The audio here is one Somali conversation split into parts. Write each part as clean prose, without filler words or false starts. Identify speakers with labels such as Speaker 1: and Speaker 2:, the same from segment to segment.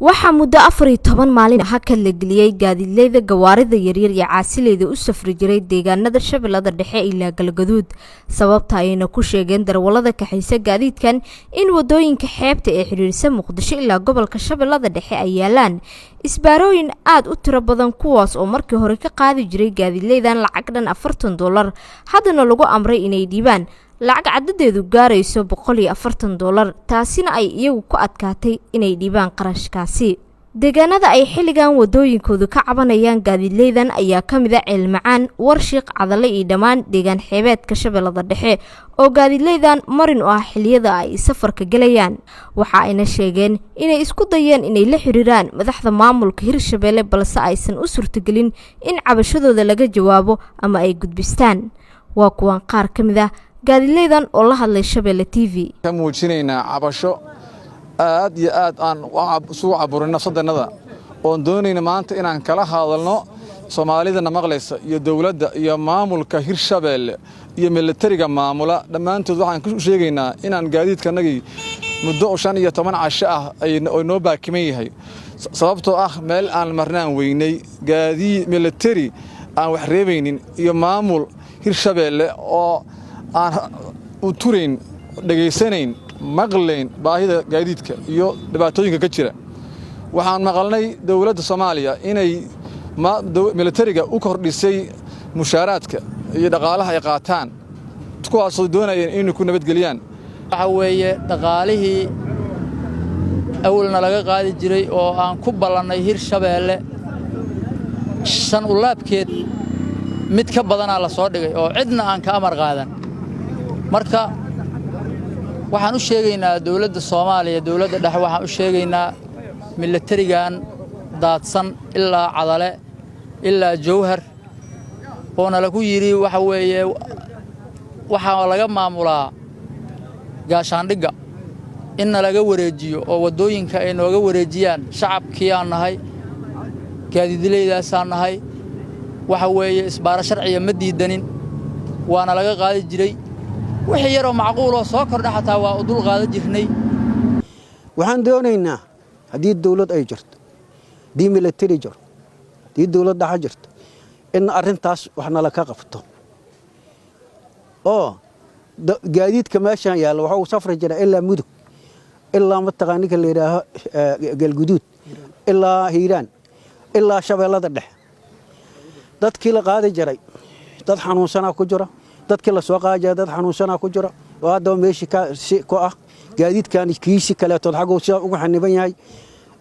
Speaker 1: Waxaa muddo 14 maalin hakad la geliyey gaadiidleyda gawaarida yaryar iyo caasileyda u safri jiray deegaanada Shabeellada Dhexe ilaa Galgaduud. Sababta ayayna ku sheegeen darawallada kaxaysa gaadiidkan in wadooyinka xeebta ee xidhiidhsan Muqdisho ilaa gobolka Shabeellada Dhexe ay yaalaan isbaarooyin aada u tiro badan, kuwaas oo markii hore ka qaadi jiray gaadiidleydan lacag dhan $40, haddana lagu amray inay dhiibaan lacag cadadeedu gaarayso $140, taasina ay iyagu ku adkaatay inay dhiibaan qarashkaasi. Deegaanada ay xilligan wadooyinkoodu ka cabanayaan gaadiidleydan ayaa ka mid ah Ceelmacaan, Warshiiq, Cadale iyo dhammaan deegaan xeebeedka Shabeellada Dhexe oo gaadiidleydan marin u ah xilliyada ay safarka gelayaan. Waxa ayna sheegeen inay isku dayeen inay la xiriiraan madaxda maamulka Hirshabeelle, balse aysan u suurtagelin in cabashadooda laga jawaabo ama ay gudbistaan. Waa kuwan qaar ka mid ah gaadiidleydan oo la hadlay Shabeelle TV.
Speaker 2: Ka muujinaynaa cabasho aad iyo aad aan isugu caburin nafsadannada, oon doonayna maanta inaan kala hadalno Soomaalidana maqlaysa iyo dowladda iyo maamulka Hirshabeelle iyo milatariga maamula dhammaantood. Waxaan ku sheegaynaa inaan gaadiidkanagii muddo 15 casho ah oo noo baakiman yahay, sababtoo ah meel aan marnaan weynay, gaadiid milatari aan wax reebaynin iyo maamul Hirshabeelle oo aan u turayn, dhegaysanayn, maqlayn baahida gaadiidka iyo dhibaatooyinka ka jira. Waxaan maqalnay dowladda Soomaaliya inay milatariga u kordhisay mushaaraadka iyo dhaqaalaha ay qaataan, kuwaasoo doonayeen inay ku nabadgeliyaan.
Speaker 3: Waxa weeye dhaqaalihii awalna laga qaadi jiray oo aan ku ballannay Hirshabeelle, shan ulaabkeed mid ka badanaa la soo dhigay oo cidna aan ka amar qaadan. Marka waxaan u sheegaynaa dawladda Soomaaliya, dawladda dhexe, waxaan u sheegaynaa milatarigan daadsan ilaa Cadale ilaa Jawhar oona lagu yidhi waxa weeye waxaa laga maamulaa gaashaandhigga, inna laga wareejiyo oo waddooyinka ay nooga wareejiyaan. Shacabkii aan nahay, gaadiidleydaasaan nahay. Waxa weeye isbaaro sharciga ma diidanin, waana laga qaadi jiray. Wixii yaroo macquuloo soo kordha xataa waa u dul qaadan jirnay.
Speaker 4: Waxaan doonaynaa haddii dawlad ay jirto, haddii milatari jiro, haddii dawlad dhexe jirto, in arrintaas wax nala ka qabto oo gaadiidka meeshaan yaalla waxa uu safri jira ilaa Mudug, ilaa mataqaa ninka la yidhaaho Galguduud, ilaa Hiiraan, ilaa Shabeellada Dhexe. Dadkii la qaadi jiray dad xanuunsanaa ku jira, dadkii la soo qaadi jiray dad xanuunsanaa ku jira oo haddaba meeshii si ku ah. Gaadiidkan kiisi kaleetood xagguu sidaa ugu xaniban yahay,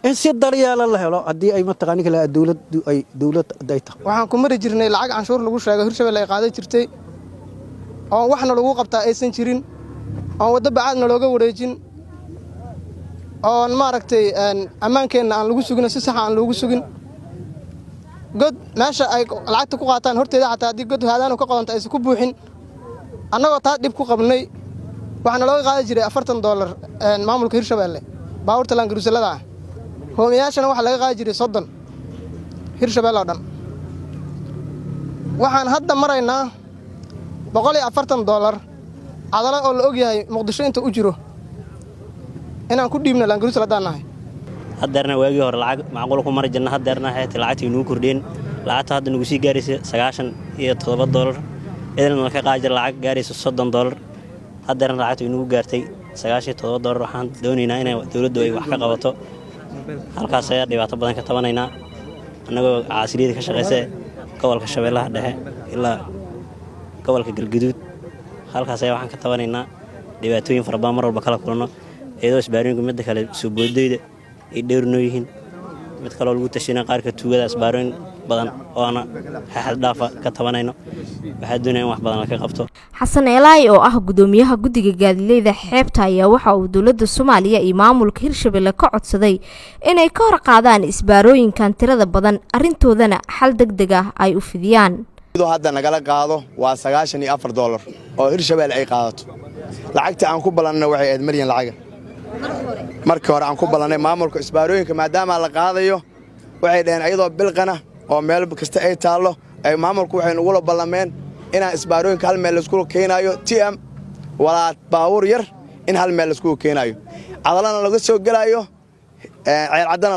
Speaker 4: in si daryeela la helo haddii ay mataqaa ninka la dawladdu ay dawlad ay tahay.
Speaker 5: Waxaan ku mari jirnay lacag canshuur lagu sheego Hirshabelle ay qaadan jirtay, oon waxna lagu qabtaa aysan jirin, oon waddo bacaadna looga wareejin, oon maaragtay ammaankeenna aan lagu sugin, si saxa aan loogu sugin. God meesha ay lacagta ku qaataan horteeda xataa haddii god haadaanu ka qodanta aysan ku buuxin. Annagoo taa dhib ku qabnay, waxaana looga qaadi jiray $40 maamulka Hirshabeelle baabuurta laangaruusalada ah. Hoomiyaashana waxaa laga qaadi jiray 30 Hirshabelle oo dhan. Waxaan hadda maraynaa $140 Cadalo oo la og yahay Muqdisho inta u jiro inaan ku dhiibno laangaruusal haddaan nahay.
Speaker 6: Haddeerna waagii hore lacag macquul ku mari jirna, haddeerna waxay lacagtii nugu kordhiyeen. Lacagta hadda nugu sii gaaraysa $97, idilna laka qaadi jira lacag gaaraysa $30. Haddeerna lacagta inugu gaartay $97. Waxaan doonaynaa inay dowladdu ay wax ka qabato halkaas. Ayaa dhibaato badan ka tabanaynaa annagoo caasiliyada ka shaqaysa gobolka Shabeellaha Dhexe ilaa gobolka Galguduud. Halkaas ayaa waxaan ka tabanaynaa dhibaatooyin fara badan mar walba kala kulanno, iyadoo isbaarooyinku midda kale soo boodayda ay dheernoo yihiin, mid kaloo lagu tashina qaarka tuugada, isbaarooyin badan oona xaxaddhaafa ka tabanayno. Waxaa doonaya in wax badan laka qabto.
Speaker 1: Xasan Eelaay oo ah gudoomiyaha guddiga gaadiidleyda xeebta ayaa waxa uu dowladda Soomaaliya iyo maamulka Hirshabelle ka codsaday inay ka hor qaadaan isbaarooyinkan tirada badan, arrintoodana xal deg deg ah ay u fidiyaan.
Speaker 7: Hadda nagala qaado waa $94 oo Hirshabelle ay qaadato. Lacagta aan ku ballanna waxay ahayd maryan lacaga markii hore aan ku ballannay maamulka. Isbaarooyinka maadaama la qaadayo, waxay dhaheen ayadoo bilqana oo meel kasta ay taallo ay maamulku waxay nagula ballameen inaan isbaarooyinka hal meel laisku keenaayo, TM walaa baabuur yar in hal meel laiskugu keenaayo, Cadalana laga soo gelaayo. Ceelcaddana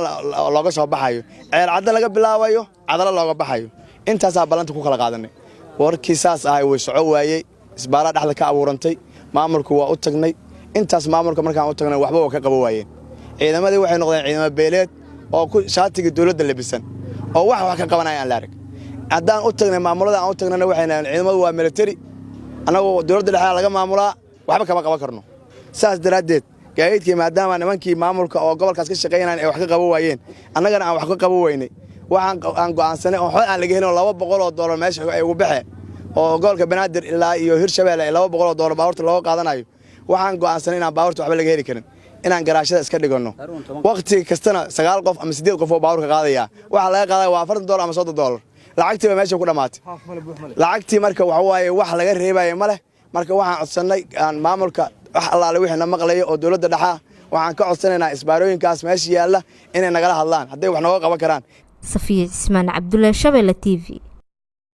Speaker 7: looga soo baxayo, Ceelcadda laga bilaabayo, Cadalo looga baxayo. Intaasaa ballanta ku kala qaadanay. Warkii saas ahay way soco waayey. Isbaaraa dhexda ka abuurantay. Maamulku waa u tagnay. Intaas maamulka markaan u tagnay, waxba waa ka qaba waayeen. Ciidamadii waxay noqdeen ciidamo beeleed oo ku shaatigii dowladda labisan oo wax ka qabanaya aan la arag. Haddaan u tagnay maamulada aan u tagnayna, waxay nahan ciidamadu waa military, annagu dowladda dhexdaa laga maamulaa, waxba kama qaban karno. Saas daraaddeed gaadiidkii, maadaama nimankii maamulka oo gobolkaas ka shaqaynayan ay wax ka qaban waayeen, annagana aan wax ka qaban weynay, waxaan aan go'aansanay oo waxba aan laga helin oo $200 meesha ay ugu baxee oo gobolka Banaadir ilaa iyo Hirshabeelle ay $200 baabuurta looga qaadanayo, waxaan go'aansanay inaan baabuurta waxba laga heli karin, inaan garaashada iska dhiganno. Waqti kastana sagaal qof ama siddeed qof oo baabuurka qaadaya, waxaa laga qaadaya waa $40 ama $30. Lacagtii baa meesha ku dhammaatay lacagtii. Marka waxa waaye wax laga reebaya ma leh. Marka waxaan codsannay aan maamulka, wax allaale wixii na maqlaya oo dowladda dhexaa, waxaan ka codsanaynaa isbaarooyinkaas meesha yaalla inay nagala hadlaan hadday wax nooga qaban karaan.
Speaker 1: Safiya Cismaan Cabdulle, Shabeelle TV.